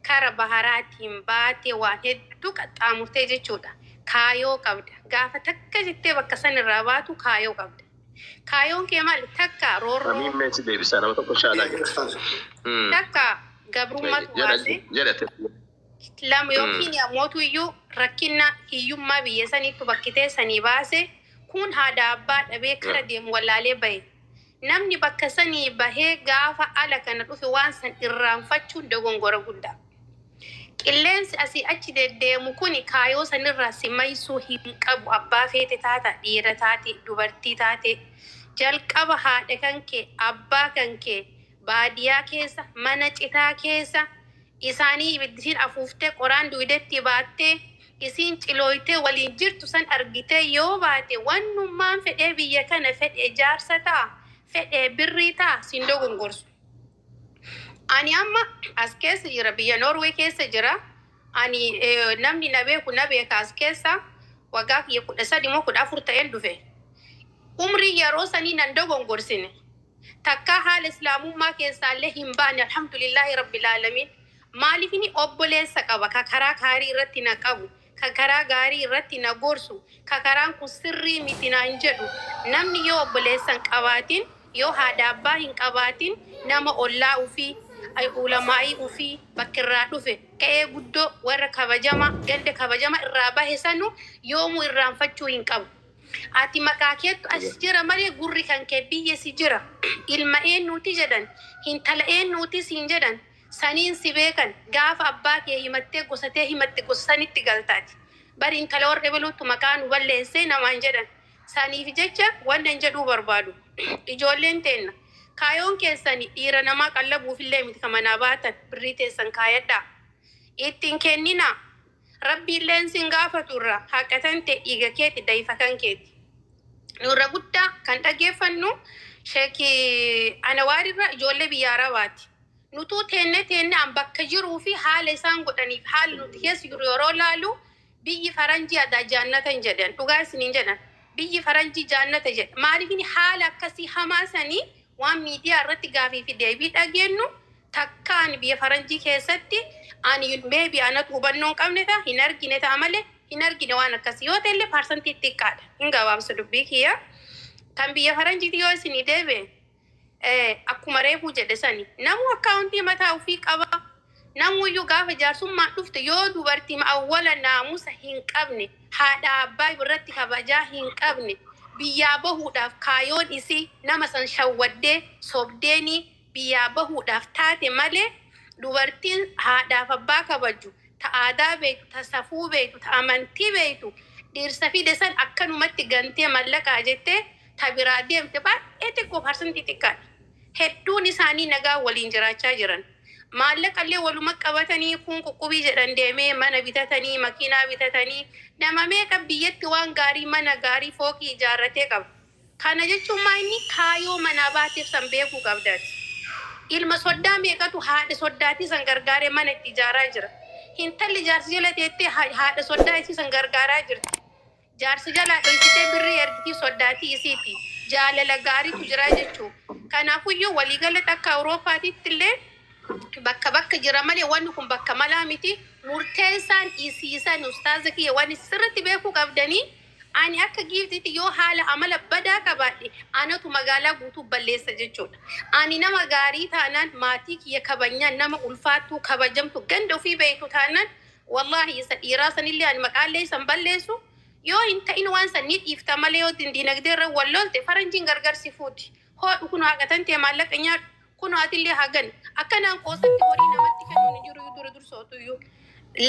kara baharaatiin baate waan hedduu qaxxaamurtee jechuudha. Kaayoo qabda. Gaafa takka jettee bakka san irraa baatu kaayoo qabda. Kaayoon kee maali? Takka roorroo, Amiin meesi deebisaa nama tokko shaalaa jira. takka gabrummaatu Jedha baase. jedhate. Lama yookiin ammootu iyyuu rakkina hiyyummaa biyya saniitu bakkitee sanii baase, kun haadha abbaa dhabee kara deemu wallaalee bahe. Namni bakka sanii bahee gaafa ala kana dhufe waan san irraanfachuun dogongora guddaa. Qilleensi asii achi deddeemu kuni kaayoo sanirraa si maysuu hin qabu. Abbaa feete taata, dhiira taate, dubartii taate, jalqaba haadha kan kee, abbaa kan kee baadiyaa keessa mana citaa keessa isaanii ibiddisiin afuuftee, qoraan duwidetti baattee, isiin cilooytee waliin jirtu san argitee yoo baate, wannummaan fedhee biyya kana fedhee jaarsa ta'a, fedhee birrii ta'a, siin dogongorsu. Ani amma as keessa jira, biyya Norway keessa jira. Ani namni na beeku na beeka, as keessa waggaa kiyya 13 moo 14 ta'een dhufe. Umrii yeroo sanii nan dogongorsine. Takkaa haala islaamummaa keessaallee hin baane, alhamdulillahi rabbil aalamiin. Maaliif? Inni obboleessa qaba ka karaa gaarii irratti na qabu, ka karaa gaarii irratti na gorsu, ka karaan kun sirrii miti naan jedhu. Namni yoo obboleessa hin qabaatin, yoo haadha abbaa hin qabaatin, nama ollaa ufii, ulamaa'ii ufii bakka irraa dhufe, qe'ee guddoo warra kabajama, ganda kabajama irraa bahe sanu yoomuu irraanfachuu hin qabu. Ati maqaa keettu as jira malee gurri kan kee biyya si jira. Ilma eenyuuti jedhan, intala eenyuuti siin jedhan, saniin si beekan. Gaafa abbaa kee himattee gosatee himatte, gosa sanitti galtaati. Bari intala warra ebeluutu maqaa nu balleessee namaan jedhan. Saniif jecha wanta hin jedhuu barbaadu. Ijoolleen teenna. Kaayoon keessani dhiira namaa qallabuufillee miti kan manaa baatan, birrii teessan kaayadhaa. Ittiin kenninaa. Rabbiilleen sin gaafatu irraa haqatan ta'e, dhiiga keeti, dayfa kan keeti. Nurra guddaa kan dhageeffannu sheekii Anawaarirra ijoollee biyya Arabaati. Nutuu teenne teenne an bakka jiruu fi haala isaan godhaniif haala nuti keessa jiru yeroo laalu, biyyi faranjii adaa jaannata hin jedhan, dhugaa isiniin jedhan. Biyyi faranjii jaannata jedha. Maaliif? Inni haala akkasii hamaa sanii waan miidiyaa irratti gaafii fi deebii dhageenyu takkaan biyya faranjii keessatti ani maybe anatu hubannoo hin qabne ta'a, hin argine ta'a malee, hin argine waan akkasii. Yoo ta'e illee parsantii xiqqaadha. Hin gabaabsa dubbii kiyya. Kan biyya faranjiiti yoo isinii deebi'e, akkuma reefuu jedhe sani, namu akkaawuntii mataa ofii qaba. Namuyyuu gaafa jaarsummaan dhufte, yoo dubartii awwala naamusa hin qabne, haadha abbaa biratti kabajaa hin qabne, biyyaa bahuudhaaf kaayoon isii nama san shawwaddee sobdeenii biyyaa bahuudhaaf taate malee, dubartiin haadhaaf abbaa kabaju, ta aadaa beektu, ta safuu beektu, ta amantii beektu, dhiirsa fide san akkanumatti gantee mallaqaa jettee ta biraa deemte baay'ee xiqqoo, parsantii xiqqaadha. Hedduun isaanii nagaa waliin jiraachaa jiran. Maallaqallee waluma qabatanii, kun quqqubii jedhan deemee mana bitatanii, makiinaa bitatanii, nama meeqa biyyatti waan gaarii, mana gaarii, fooqii ijaarratee qaba. Kana jechuun maa inni kaayoo manaa baateef san beekuu qabdaati. Ilma soddaa meeqatu haadha soddaatii san gargaaree mana itti ijaaraa jira. Intalli jaarsi jala teettee haadha soddaa isii san gargaaraa jirti. Jaarsi jalaa dhoysitee birrii ergitii soddaatii isiiti. Jaalala gaariitu jira jechuudha. Kanaafuyyuu waliigalatti akka Awurooppaatitti illee bakka bakka jira malee wanni kun bakka malaa miti. Murteessaan isiisan, ustaaza kiyya, waan sirriitti beekuu qabdanii, ani akka giiftitti yoo haala amala badaa qabaadhe, anatu magaalaa guutuu balleessa jechuudha. Ani nama gaarii taanaan, maatii kiyya kabajnaan, nama ulfaattuu kabajamtu ganda ofii beektu taanaan, wallaahi isa dhiiraa sanillee ani maqaallee isan balleessu. Yoo hin ta'in waan san ni dhiifta malee, yoo dinagdee irra wal lolte, faranjiin gargar si fuuti. Hoodhu kun haqatan ta'e, maallaqa nyaadhu kun atillee hagan akkanaan qoosatti horii namatti kennuun hin jiru. Dura dursootuyyuu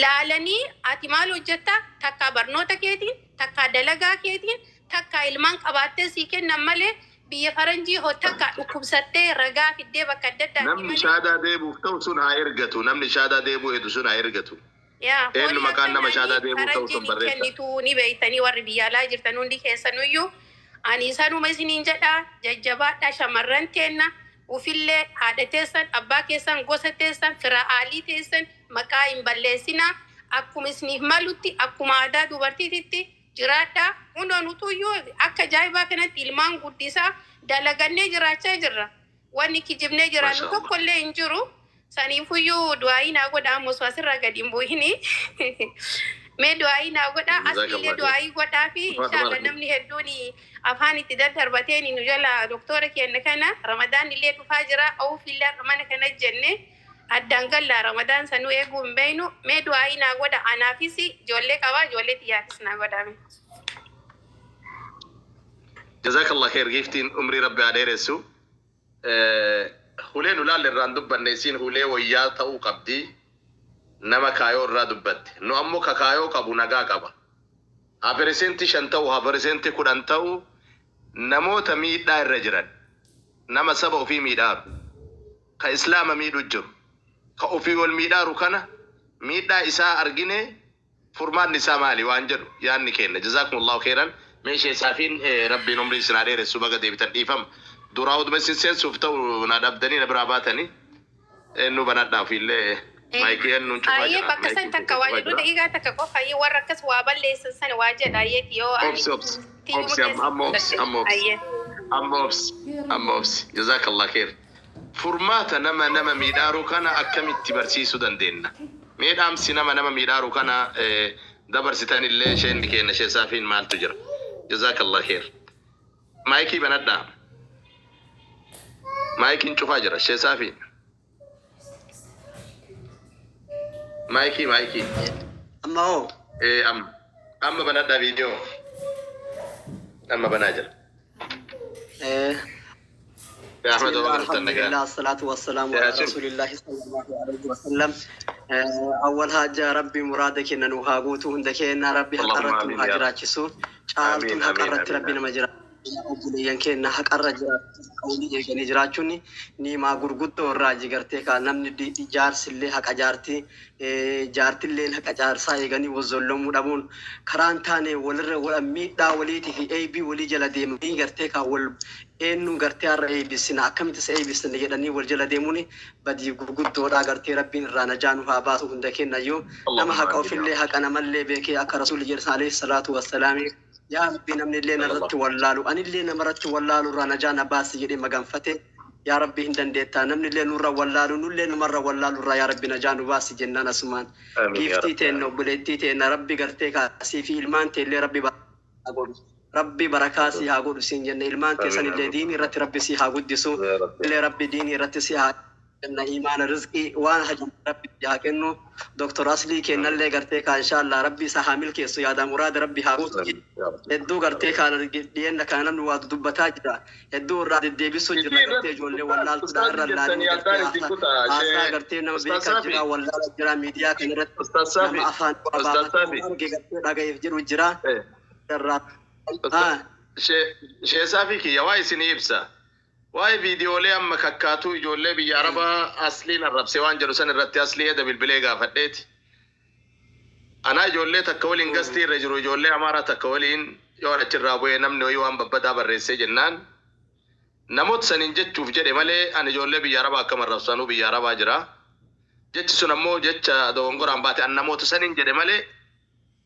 laalanii ati maal hojjetta, takkaa barnoota keetiin, takkaa dalagaa keetiin, takkaa ilmaan qabaattee sii kennan malee, biyya faranjii hoo takkaa dhukkubsattee ragaa fiddee bakka adda addaatti Namni malee. shaadaa deebuuf ta'u sun haa ergatu. Namni shaadaa deebuu hedu sun haa ergatu. Yaa Eenyu horii maqaan nama shaadaa akkanaanii deebuuf ta'u sun faranjiin hin barreessa. kennitu ni beektanii, warri biyya alaa jirtan hundi keessanuyyuu. Ani isanuma isiniin jedha, jajjabaadha shamarran teenna, ufillee haadha teessan, abbaa keessan, gosa teessan, fira aalii teessan maqaa hin balleessinaa. Akkuma isiniif malutti, akkuma aadaa dubartiititti jiraadha. Hundoo nutuyyuu akka ajaa'ibaa kanatti ilmaan guddisaa dalagannee jiraachaa jirra. Wanni kijibnee jiraannu Masha Allah. tokko illee hin jiru. Saniifuyyuu du'aayii naa godha, ammoo osoo asirraa gadi hin bu'ini. Mee du'aayii naa godha, asliillee Jazakallah khair. du'aayii godhaa fi inshaalla namni hedduun afaan itti daddarbateen nu jala doktora keenya kana. Ramadaan illee dhufaa jira, awuuf illee akka mana kana jenne. Addaan gallaa Ramadaan sanuu eeguu hin beeynu. Mee du'aayii naa godha, anaafis ijoollee qabaa, ijoollee xiyyaafis naa godhame. Jazakallah khair, giiftiin umrii Rabbi haa dheeressu. Hulee nu laalle irraan dubbanne, isiin hulee wayyaa ta'uu qabdi. Nama kaayoo irraa dubbatte. Nu ammoo ka kaayoo qabu nagaa qaba. Haa 5% ta'u, haa 10% ta'u, namoota miidhaa irra jiran, nama saba ofii miidhaaru, ka islaama miidhu jiru, ka ofii wal miidhaaru kana miidhaa isaa argine furmaanni isaa maali waan jedhu yaanni kenna. Jazakumullahu khairan. Meeshee isaafiin Rabbiin umrii isin haa dheeressu, baga deebitan. Dhiifama. Duraa utuma isin seensuuf ta'u na dhabdanii na biraa baatanii nu banadhaa ofiillee maayikii ennuun cufaa Ayyee, jira. bakka san takka waa jedhu, daqiiqaa takka qofa, ayyee, warra akkas waa balleessan sana waa jedha ayyeeti yoo ani Obsi, obsi, tiyyuma obsi, amma amma obsi, amma obsi. Ayyee. Amma obsi, amma obsi. Jazakallah khair. Furmaata nama nama miidhaaru kana akkamitti barsiisuu dandeenya? Mee dhaamsi nama nama miidhaaru kana dabarsitan illee isheen kenna ishee saafiin maaltu jira? Jazakallah khair. Maayikii banadhaa. Maayikiin cufaa jira, ishee saafiin. Maayikii, maayikii. Amma hoo? Amma amma banadhaa viidiyoo. Amma banaa jira. Yaa Ahmed بسم الله Obaa dhuftan الحمد nagaa. لله الصلاة والسلام يا على هاشم. رسول الله صلى الله عليه وسلم. أول حاجة ربي مرادك إن نوها قوتو هندك إن ربي اللهم حقرت آمين نوها يا رب. جراچسو caaltuun آمين آمين haqarratti آمين rabbi nama jira obboleeyyan keenya haqarra jiraachuu eeganii jiraachuun niimaa gurguddoo irraa jigartee kaa namni jaarsillee haqa jaartii, jaartillee haqa jaarsaa eeganii wal dhabuun karaan taane walirra miidhaa waliitii fi eebii walii jala deemanii gartee kaa wal eenyu gartee har'a eebbisina, akkamitti isa eebbisina jedhanii wal jala deemuun badii gurguddoodha. Gartee Rabbiin irraa najaa nu haa baasu hunda kennayyuu. Nama اللهم haqa آمين يا ofillee رب. haqa namallee beekee akka rasuulli jedhu عليه الصلاة والسلام, yaa Rabbi, namni illee narratti wallaalu, anillee namarratti wallaalu irraa najaa na baasi jedhee maganfate. Yaa Rabbi, hin dandeettaa, namni illee nurra wallaalu, nullee namarra wallaalu irraa yaa Rabbi najaa nu baasi jennaan. Asumaan آمين يا giiftii رب. teenna, obboleettii teenna, Rabbi gartee kaasii fi ilmaan teellee Rabbi haa godhu, Rabbi barakaa si haa godhu siin jenne. Ilmaan teessan آمين illee آمين diinii irratti Rabbi si haa guddisu. يا رب. Illee Rabbi diinii irratti si haa kenna, imaana, rizqii, waan hajamu Rabbi si haa kennu. Doktor Aslii kennallee gartee kaa inshallah Rabbi isa haa milkeessu, yaada muraada Rabbi haa guutu. آمين يا رب. Hedduu gartee kaan dhiyenna kana namni waa dubbataa jira, hedduu irraa deddeebisuu Isii jira gartee irratti ijoollee wallaaltuudha ustaazi irra jettanii laalanii gartee addaan itti kutaa haasaa ishee gartee nama Ustaaz beekaa Saafi. jira, wallaala jira, miidiyaa kana irratti Ustaaz Saafi. nama afaan waa Ustaaz baafatee Saafi. arge gartee dhagayeef jedhu jira irraa. Shee Saafii kiyya, waa isinii ibsa. Waa'ee viidiyoolee amma kakkaatuu ijoollee biyya Arabaa Asliin arrabse waan jedhu san irratti Aslii eda bilbilee gaafadheeti. Anaa ijoollee takka waliin gastii irra jiru, ijoollee Amaaraa takka waliin yoo achirraa bu'ee namni wayii waan babbadaa barreessee jennaan namoota saniin jechuuf jedhe malee ani ijoollee biyya Arabaa akkam arrabsanuu biyya Arabaa jira. Jechi sun ammoo jecha dogongoraan baate, an namoota saniin jedhe malee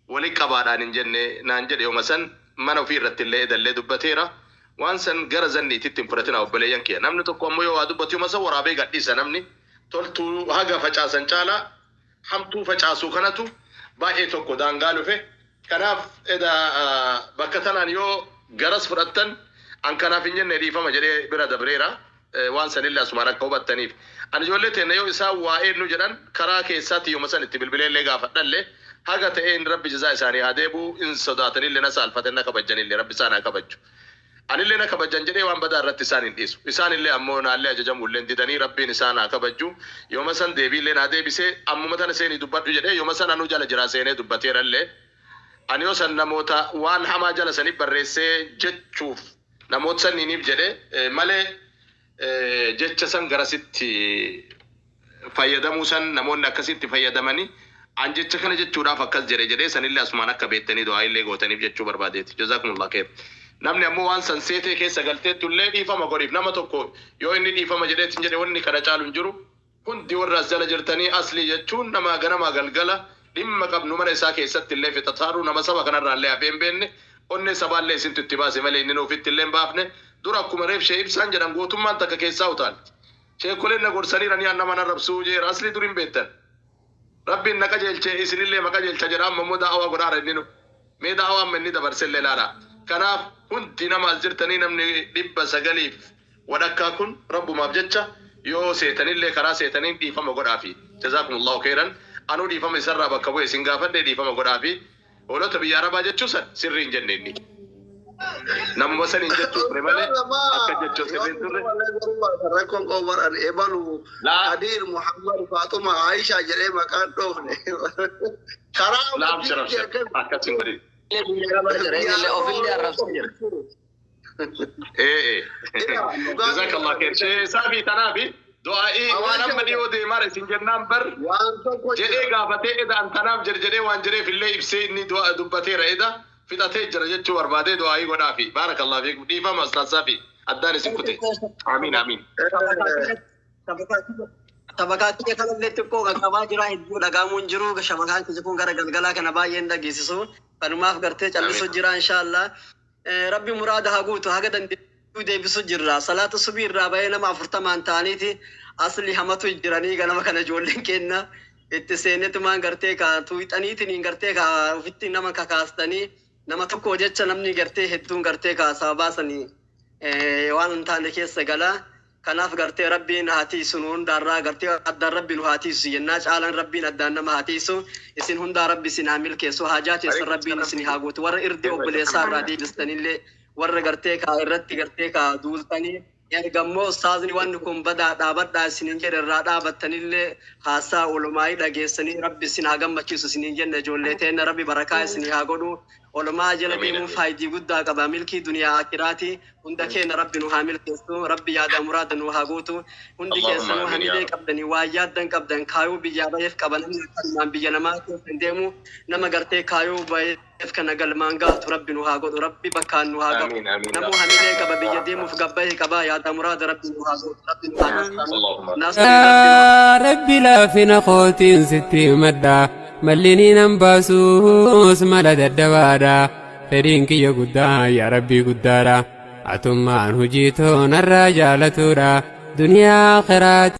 wali qabaadhaan hin jenne naan jedhe. Yooma san mana ofii irratti illee edallee dubbateera. Waan san gara zanniititti hin fudhatina, obboleeyyan kiyya. Namni tokko ammoo yoo waa dubbatu yooma san waraabee gadhiisa. Namni toltuu haga facaasan caalaa hamtuu facaasuu kanatu baay'ee tokko daangaa dhufe. Kanaaf eda bakka tanaan yoo garas fudhattan an kanaaf hin jenne, dhiifama jedhee bira dabreera. Waan sanillee asumaan akka hubattaniif. Ani ijoollee teenne yoo isaan waa eenyu jedhan karaa keessaatti yooma san itti bilbileellee gaafadhallee haga ta'een Rabbi jazaa isaanii haa deebi'u, hin sodaatanillee, na saalfatan, na kabajjanillee, Rabbi isaan haa kabajju. Anillee na kabajan jedhee waan badaa irratti isaan hin dhiisu. Isaanillee ammoo naallee ajajamullee didanii Rabbiin isaan haa kabajju. Yooma san deebiillee naa deebisee ammuma tana seenii dubbadhu jedhee yooma san anuu jala jiraa seenee dubbateerallee. Ani yoo san namoota waan hamaa jala sanii barreessee jechuuf namoota saniiniif jedhee malee jecha san garasitti fayyadamuu san namoonni akkasitti fayyadamanii an jecha kana jechuudhaaf akkas jedhe jedhee sanillee asumaan akka beektanii du'aa illee gootaniif jechuu barbaadeeti. جزاكم الله خير. Namni ammoo waan san seetee keessa galteettu illee dhiifama godhiif. Nama tokko yoo inni dhiifama jedheetin jedhe wanni kana caalu hin jiru. Hundi warra as jala jirtanii, Aslii jechuun nama ganamaa galgala dhimma qabnu mana isaa keessatti illee fixataaru, nama saba kanarraa illee hafee hin beekne, onnee sabaallee isintu itti baase malee inni ofitti illee hin baafne. Dura akkuma reef shee ibsaan jedhan gootummaan takka keessaa utaalti. Sheekoleen na gorsaniiranii an nama narrabsuu jeera, Aslii dur hin beektan. Rabbiin na qajeelchee isinillee ma qajeelcha jedha. Amma immoo daawaa godhaara inni nu. Mee daawaa amma inni dabarsellee ilaala. Kanaaf hundi nama as jirtanii, namni 900 walakkaa kun, Rabbumaaf jecha Yoo seetanillee karaa seetaniin dhiifama godhaafi. Jazaakumullahu kheyran. Anuu dhiifama isarraa bakka bu'e isin gaafadhe dhiifama godhaafi. Hoolota biyya Arabaa jechuu san sirrii hin jenne inni. Namuma saniin jechuu ture malee akka jechuu sirrii hin turre. Rakkoon qabu baran ebalu Laa Kadir Muhammad Faxuma Aisha jedhee maqaan dhoofne. Karaa laa abshir abshir akkas hin godhin. Biyya Arabaa jira innillee ofillee arrabsee jira. Ee jazakallah khair. Sheesaafi tanaafi du'aa'ii waan amma dhiyoo deemaa isin jennaan bar Waan tokko jedhee gaafatee eda an tanaaf jedhe jedhee waan jedheef illee ibsee inni du'a dubbateera eda fixatee jira jechuu barbaadee du'aa'ii godhaafi. Baarakallah fiikum dhiifama ustaasaafi addaan isin kute. Amiin amiin. Shabakaa kiyya kanallee xiqqoo qaqqabaa jira hedduu dhagaamuun jiru shabakaan kiyya kun gara galgalaa kana baay'een dhageessisu kanumaaf gartee callisu Amiin. jira inshaallah. Rabbi muraada haa guutu haga dandeettuu deebisu jirra salaata subii irraa bahee nama 40n ta'aniiti asli hamatu jiranii ganama kana ijoolleen kenna itti seenetumaan gartee ka tuuxaniitiin gartee ka ofitti nama kakaastanii nama tokko jecha namni gartee hedduun gartee ka sababaa sanii waan hin taane keessa gala. Kanaaf gartee Rabbiin haa tiisu nu hundaarraa gartee addaan Rabbi nu haa tiisu jennaa caalaan Rabbiin addaan nama haa tiisu isin hundaa Rabbi isin haa milkeessu haajaa teessan Rabbiin isin haa guutu warra irdii obboleessaa irraa deebistanillee warra gartee kaa irratti gartee kaa duultanii ergammoo ustaazni wanni kun badaa dhaabadhaa isinin jedhe irraa dhaabattanillee haasaa olumaayii dhageessanii Rabbi isin haa gammachiisu isinin jenna ijoollee teenna Rabbi barakaa isin haa godhu olumaa jala Amiin deemuun amiin. faayidii guddaa qaba milkii duniyaa akiraati hunda keenya Rabbi nu haa milkeessu Rabbi yaada muraada nu haa guutu hundi Allahumma keessanuu amiin yaa hamilee Rabbi. qabdanii waa yaaddan qabdan kaayuu biyyaa baheef qaba namni akkanumaan biyya namaa keessa hin deemu nama gartee kaayuu baheef kana galmaan gaatu Rabbi nu haa godhu Rabbi bakkaan nu haa gahu Amiin amiin. namuu hamilee qaba biyya deemuuf gabbahe qaba yaada muraada Rabbi nu haa guutu Rabbi nu haa gargaaru Allahumma amiin. nasri Rabbi nu Yaa Rabbi laafina kootiin sitti himadha malli nan baasuus mala daddabaadha fedhiin kiyya guddaa yaa Rabbii guddaadha atummaan hojii toonarraa jaalatuudha duniyaa akhiraati.